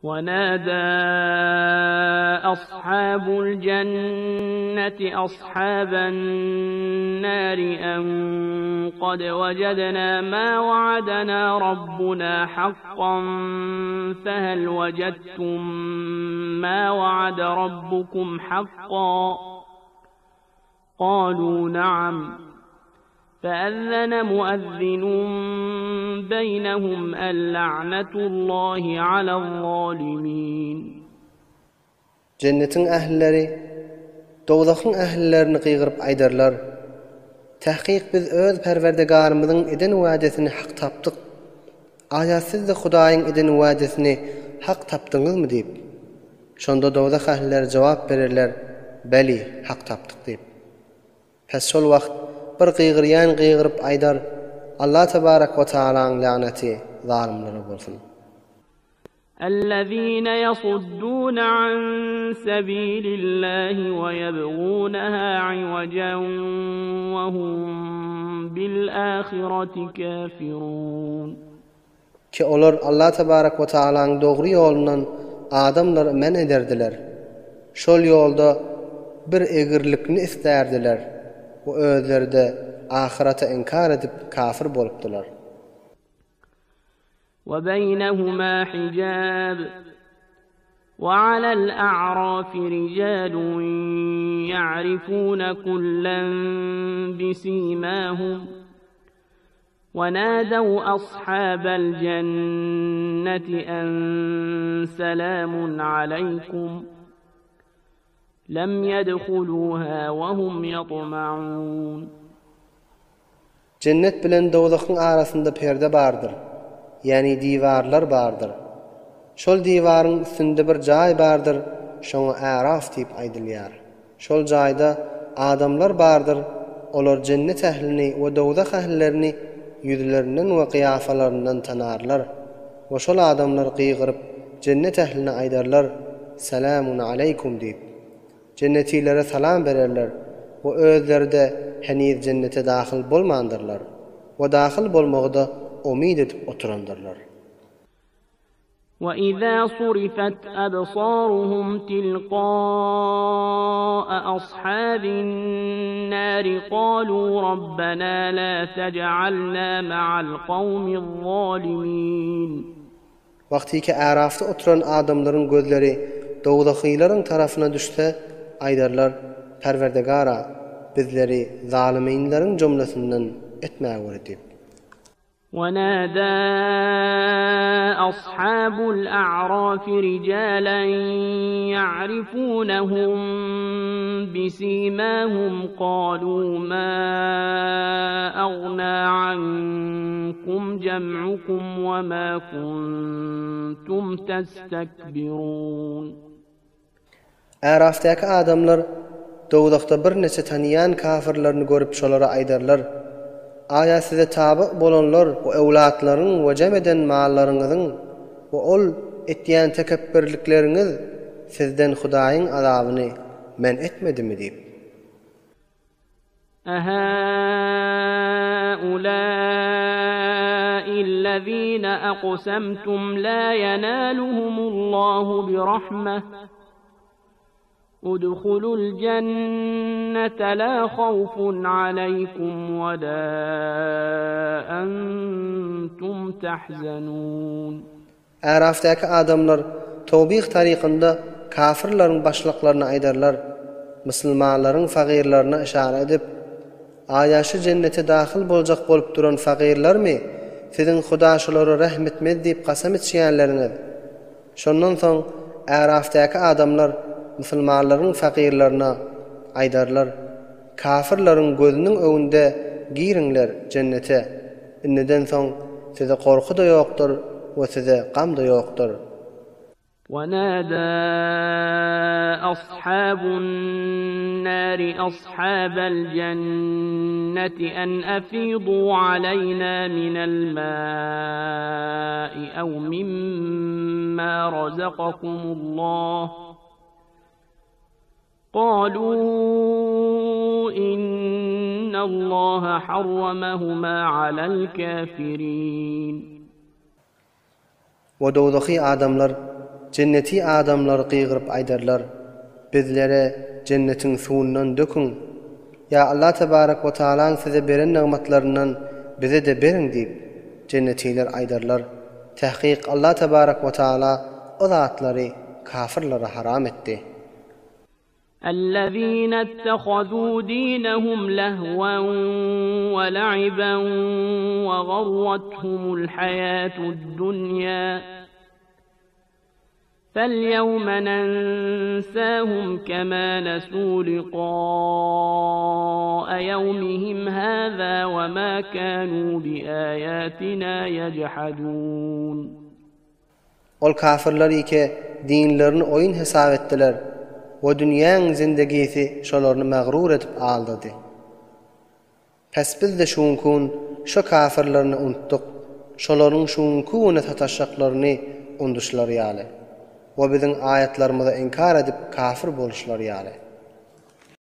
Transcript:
Wenada ashabul jenneti ashaban nari en kad wejadna ma wa'adana rabbuna hakkan fehel wejadtum ma wa'ada rabbukum hakkan Kalu na'am Fe'ezzene muezzinun beynehum el-la'netullahi alel-zalimin. Jennetiň ählileri dowzahyň ählilerini gygyryp aýdarlar, Tahkyk biz öz Perwerdigarymyzyň eden wa'desini hak tapdyk. Aýa siz-de Hudaýyň eden wa'desini hak tapdyňyzmy diýip. Şonda dowzah ählileri jogap bererler, Beli, hak tapdyk diýip. Pes şol wagt bir gygyrýan gygyryp aýdar, Allah tebarek we taalaň lagnaty zalymlara bolsun. Ellezine yasuddune an sebilillahi we ýebguneha iwejen we hum bil ahireti kafirun. Ki olar Allah tebarek we taalaň dogry ýolundan adamlary men ederdiler. Şol ýolda bir egrilikni islärdiler we özleride ahyrete inkar edip kafir bolupdylar. We beýnehuma hijab. We alel a'rafi rijalun ýa'rifune kullen bisimahum. ونادوا أصحاب الجنة أن سلام عليكم لم يدخلوها وهم يطمعون Jennet bilen dowzahyň arasynda perde bardyr, ýagny diwarlar bardyr. Şol diwaryň üstünde bir jaý bardyr, şoňa Äraf diýip aýdylýar. Şol jaýda adamlar bardyr, olar jennet ählini we dowzah ählilerini ýüzlerinden we gyýafalaryndan tanarlar. We şol adamlar gygyryp, jennet ähline aýdarlar, Salamun aleýkum diýip. Jennetilere salam bererler we özleri-de heniz jennete dahyl bolmandyrlar we dahyl bolmagy-da umyt edip oturandyrlar. وَإِذَا صُرِفَتْ أَبْصَارُهُمْ تِلْقَاءَ أَصْحَابِ النَّارِ قَالُوا رَبَّنَا لَا تَجْعَلْنَا مَعَ الْقَوْمِ الظَّالِمِينَ. Wagtyky Ärafda oturan adamlaryň gözleri dowzahylaryň tarapyna düşse, aýdarlar, Perwerdigara, bizleri zalymynlaryň jumlasyndan etmäweri diýip. ونادى أصحاب الأعراف رجالا يعرفونهم بسيماهم قالوا ما أغنى عنكم جمعكم وما كنتم تستكبرون Ärafdaky adamlar dowzahda birniçe tanyýan kafirlerini görüp şolara aýdarlar, Aýa size taby bolanlar we öwlatlaryň we jem eden mallaryňyzyň we ol etýän tekepbirlikleriňiz sizden Hudaýyň azabyny men etmedimi diýip. أهؤلاء الذين أقسمتم لا ينالهم الله برحمة ادخلوا الجنة لا خوف عليكم ولا أنتم تحزنون Ärafdaky adamlar towbih tarykynda kafyrlaryň başlyklaryna aýdarlar, musulmanlaryň fagyrlaryna yşara edip, Aýa şu jennete dahyl boljak bolup duran fagyrlarmy siziň Huda şulara rehm etmez diýip kasam içýänleriňiz? Şondan soň Ärafdaky adamlar musulmanlaryň fagyrlaryna aýdarlar, Kafyrlaryň gözüniň öňünde giriňler jennete, indiden soň size gorky-da ýokdur we size gam-da ýokdur. ونادى أصحاب النار أصحاب الجنة أن أفيضوا علينا من الماء أو مما رزقكم الله قالوا إن الله حرمهما على الكافرين. We dowzahy adamlar. jenneti adamlar gygyryp aýdarlar, Bizlere jennetiň suwundan döküň! Ýa Allah tebarek we taalaň size beren nygmatlaryndan bize-de beriň diýip, jennetiler aýdarlar. Tahkyk Allah tebarek we taala o zatlary kafyrlara haram etdi. الذين اتخذوا دينهم لهوا ولعبا وغرتهم الحياة الدنيا فاليوم ننساهم كما نسوا لقاء يومهم هذا وما كانوا بآياتنا يجحدون Ol kafirler ike dinlerini oýun hesap etdiler we dünýäň zindegisi şolaryny magrur edip aldady. Pes biz-de şu günki gün şo kafirlerini unutdyk, şolaryň şu günki güne sataşjaklaryny unduşlary ýaly we biziň aýatlarymyza inkar edip kafir boluşlary ýaly.